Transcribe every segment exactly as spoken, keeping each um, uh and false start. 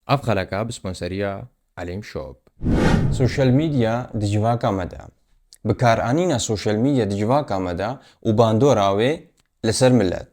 Ev xeleka bi sponseriya Elîm Shop. Sosyal medya di civaka me de. Bikaranîna sosyal medya di civaka me de û bandora wê li ser milet.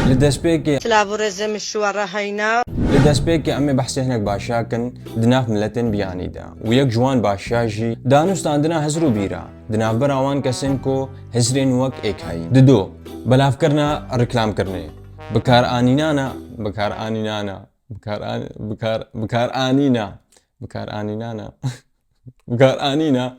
Li destpêkê Silav û rêzê min ji we re heyna. Li destpêkê em ê behsê hinek başiya kin di nav miletên biyanî de û yek ji wan başiya jî danûstandina hizr û bîra di navbera wan kesên ku hizrên wek êk heyîn. Dido, belavkirina reklamkirinê. Bikaranînana, bikaranînana, bikaran-, bikar-, bikaranîna, bikaranînana. Bikaranîna,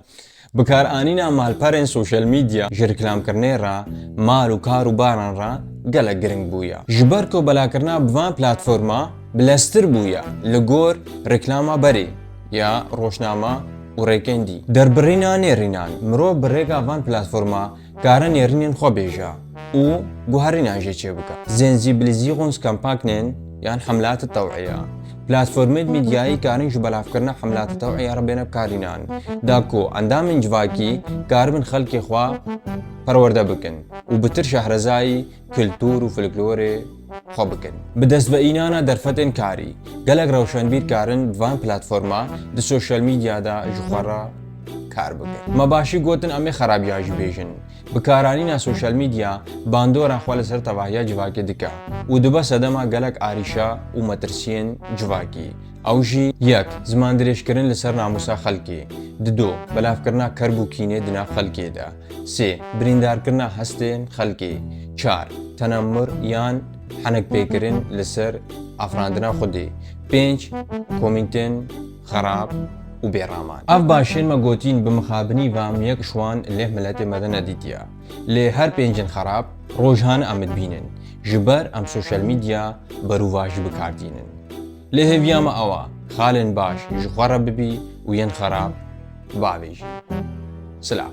bikaranîna malperên sosyal medya ji reklamkirinê re, mal û kar û baran re gelek giring bûye. Ji ber ku belavkirina bi van platforma bileztir bûye li gor reklama berê ya rojnama û rêkên dî. Derbirîna nêrînan, mirov bi rêka van platforma kare nêrînên xwe bêje û guherînan jê çêbike. Sensibilisierungskampagnen yan hemlata tew'iya. Platformên medyayî karin ji belavkirina hemlata tew'iya re bêne bikarînan. Da ku endamên civakî karibin xelkê xwe perwerde bikin û bitir şehrezayî kultur û folklorê xwe bikin. Bi dest ve înana derfetên karî, gelek rewşenbîr karin bi van platforma di sosyal medya de ji xwe re kar bikin. Me başî gotin, em ê xerabiya jî bêjin. Bikaranîna sosyal medya bandora xwe li ser tevahiya civakê dike û dibe sedema gelek arîşa û metirsiyên civakî. Ew jî yek, zimandirêjkirin li ser namûsa xelkê. Dido, belavkirina kerb û kînê di nav xelkê de. Sê, birîndarkirina hestên xelkê. Çar, tenemmur yan henekpêkirin li ser afirandina Xwedê. Pênc, komîntên xerab û bêraman. Ev başên me gotîn bi mixabinî ve em yek ji wan lê miletê me de nedîtiye. Lê her pêncin xerab rojane em dibînin. Ji ber em sosyal medya berûvajî bi kar tînin. Lê hêviya me ew e, xalên baş ji xwe re bibî û yên xerab bavêjî. Silav.